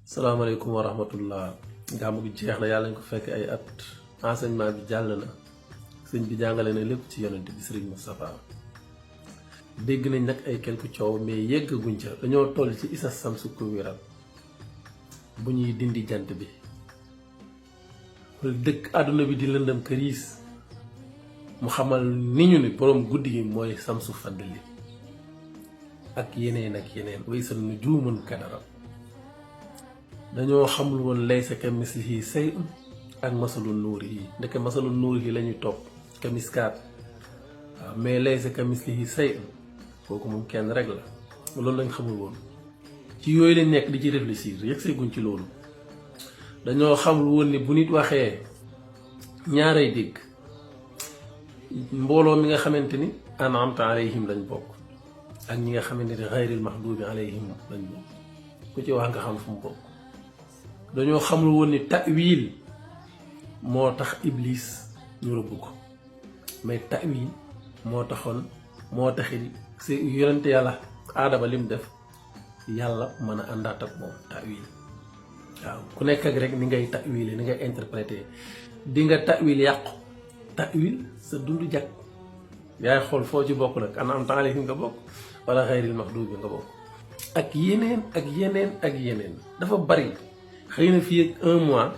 salaamaaleykum wa rahmatullah gàmmu gi jeex na yàlla ñu ko fekk ay at enseignement bi jàll na sëñ bi jàngale na lépp ci yonent bi Serigne Moustapha dégg nañ nag ay quelque coow mais yeggaguñ ca dañoo toll ci isa samsu kuwiral bu ñuy dindi jant bi dëkk àdduna bi di lëndëm këriis mu xamal ni ñu ni boroom guddi gi mooy samsu faddali ak yeneen way sa nu juumun kadaram dañoo xamul woon laysa ka mislihi say'un ak masalu nuurihi ndeke masalu nuurihi la ñuy topp ka miskaat waaw mais laysa ka mislihi say'un kooku moom kenn rek la loolu lañ xamul woon ci yooyu lañ nekk di ci réfléchir yegg seeguñ ci loolu dañoo xamul woon ni bu nit waxee ñaaray dégg mbooloo mi nga xamante ni an'amta alayhim lañ bokk ak ñi nga xamante ni xayril maxduubi alayhim lañ bokk ku ci wax nga xam fu mu bokk dañoo xamul woon ni ta'wil moo tax iblis ñu rëbb ko mais ta'wil moo taxit si yonente yàlla aadama lim def yàlla mën a àndaat ak moom ta'wil waaw ku nekk ak rek ni ngay ta'wil ni ngay interpréter di nga ta'wil yàqu ta'wil sa dund jag yaay xool foo ci bokk nag an'amta alayhim nga bokk wala xayril maxduubi nga bokk ak yeneen dafa bari. xëy na fii ak 1 mois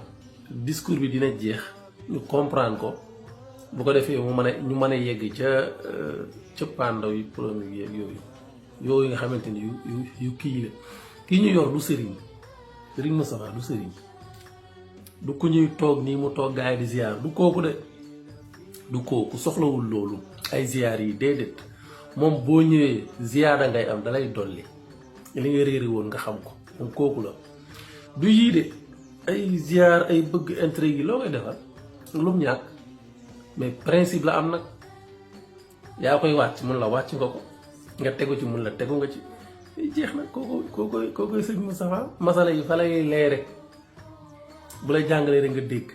discours bi dina jeex ñu comprendre ko bu ko defee ñu mën a yegg ca pandaw yi problème yeeg yooyu nga xamante ni yu kii la kii ñu yor du sëriñ Moustapha du sëriñ du ku ñuy toog nii mu toog gaay di ziar du kooku de du kooku soxlawul loolu ay ziar yi déedéet moom boo ñëwee ziyaada ngay am dalay dolli li nga réeri woon nga xam ko moom kooku la du yii de ay ziar ay bëgg intérêt yi loo koy defal lu mu ñàkk mais principe la am nag yaa koy wàcc mun la wàcc nga ko nga tegu ci mun la tegu nga ci jeex na kookoy sëñ Moustapha masala yi fa lay leere bu la jàngalee rek nga dégg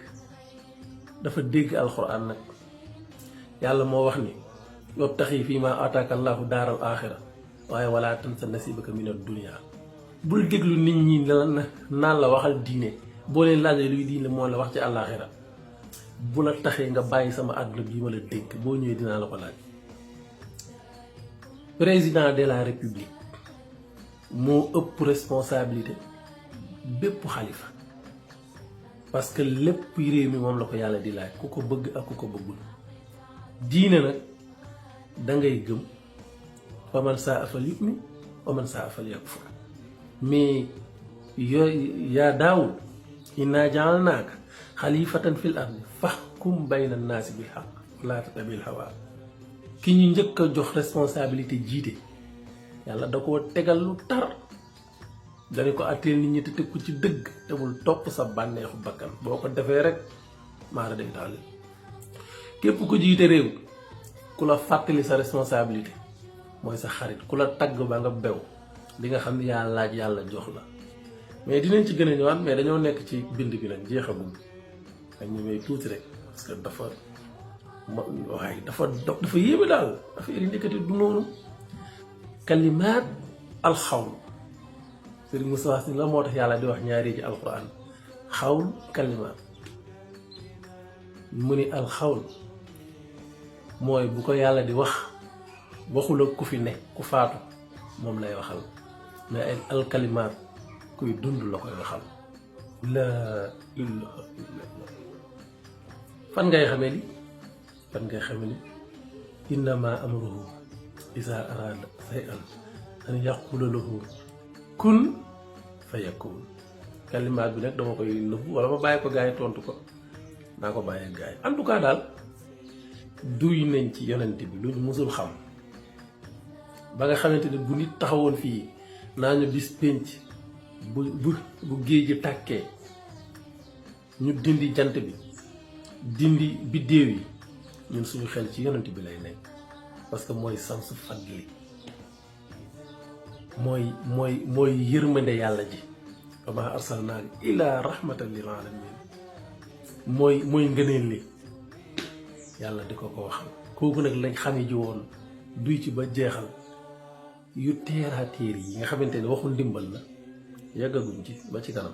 dafa dégg alxuraan nag yàlla moo wax ni wabtaxi fii ma ataaka allahu daaral axira waaye wala tansa nasibaka min ad-dunya bul déglu nit ñi naan la waxal diine boo leen laajee luy diine moo la wax ci àllaaxira bu la taxee nga bàyyi sama àdduna bii ma la dénk boo ñëwee dinaa la ko laaj. président de la république moo ëpp responsabilité bépp xalifa parce que lépp réew mi moom la ko yàlla di laaj ku ko bëgg ak ku ko bëggul diine nag da ngay gëm fa man saa fal yu'min wa man saa fal yakfur mais yaa Daawud inna ja'alnaaka xalifatan fil ardi fahkum bayna naasi bil haqq laa tattabi'il hawaa ki ñu njëkk a jox responsabilité jiite yàlla da koo tegal lu tar dana ko atteel nit ñi te teg ko ci dëgg te bul topp sa bànneexu bakkan boo ko defee rek maara day taal képp ku jiite réew ku la fàttali sa responsabilité mooy sa xarit ku la tagg ba nga bew li nga xam ne yaa laaj yàlla jox la mais dinañ ci gën a ñëwaat mais dañoo nekk ci bind bi nag jeexagum ak ñu may tuuti rek parce que dafa yéeme daal affaire yi nekkati du noonu kalimaat alxawl Sëriñ Moussa si la moo tax yàlla di wax ñaari ci alquran xawl kalimaat mu ni alxawl mooy bu ko yàlla di wax waxul ak ku fi ne ku faatu moom lay waxal mais ay alkalimaat kuy dund la koy waxal laa ilaha illallah fan ngay xamee li innama amruhu iza arada shay'an an yaqula lahu kun fayakun kalimaat bi nag dama koy nëbbu wala ma bàyyi ko gars yi tontu ko naa ko bàyyee gars yi en tout cas daal duy nañ ci yonent bi luñ musul xam ba nga xamante ne bu nit taxawoon fii naa ñu bis pénc bu géej gi tàkkee ñu dindi jant bi dindi biddéew yi ñun suñu xel ci yonent bi lay nekk parce que mooy samsu fadli mooy yërmande yàlla ji wa maa arsalnaaka illaa rahmatan lil aalamiin mooy ngëneel li yàlla di ko waxal kooku nag lañ xame ji woon duy ci ba jeexal yu teeraateer yi nga xamante ne waxul ndimbal la yàggaguñ ci ba ci kanam.